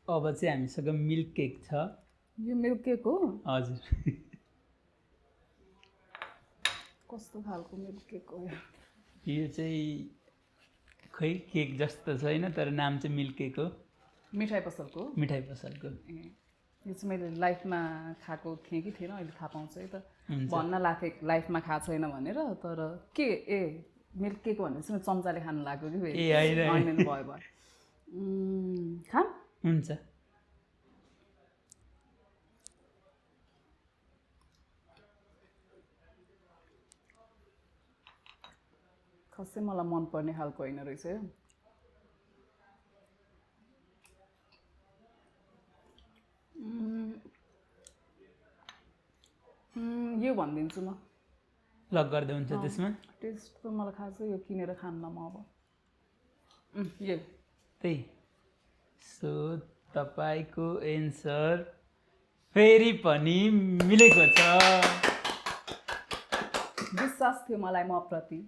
अब चाहिँ हामीसँग मिल्क केक छ। यो मिल्क केक हो? हजुर। कस्तो खालको मिल्क केक हो यो चाहिँ खै केक जस्तो छैन तर नाम चाहिँ मिल्क केक हो। मिठाई पसलको? मिठाई पसलको। यो चाहिँ मैले लाइफमा खाएको थिएँ कि थिएन, अहिले थाहा पाउँछु है त। भन्न लाथे लाइफमा खाएको छैन भनेर, तर के मिल्क केक भनेर चाहिँ चम्चाले खानु लाग्यो कि होइन भयो भयो। खाम हुन्छ। खासै मलाई मनपर्ने खालको होइन रहेछ यो। यो भनिदिन्छु म। लक गर्दै हुन्छ त्यसमा? टेस्ट त मलाई खासै यो किनेर खान्न म अब। यो त्यही। सो तपाईँको एन्सर फेरि पनि मिलेको छ। विश्वास थियो मलाई म प्रति।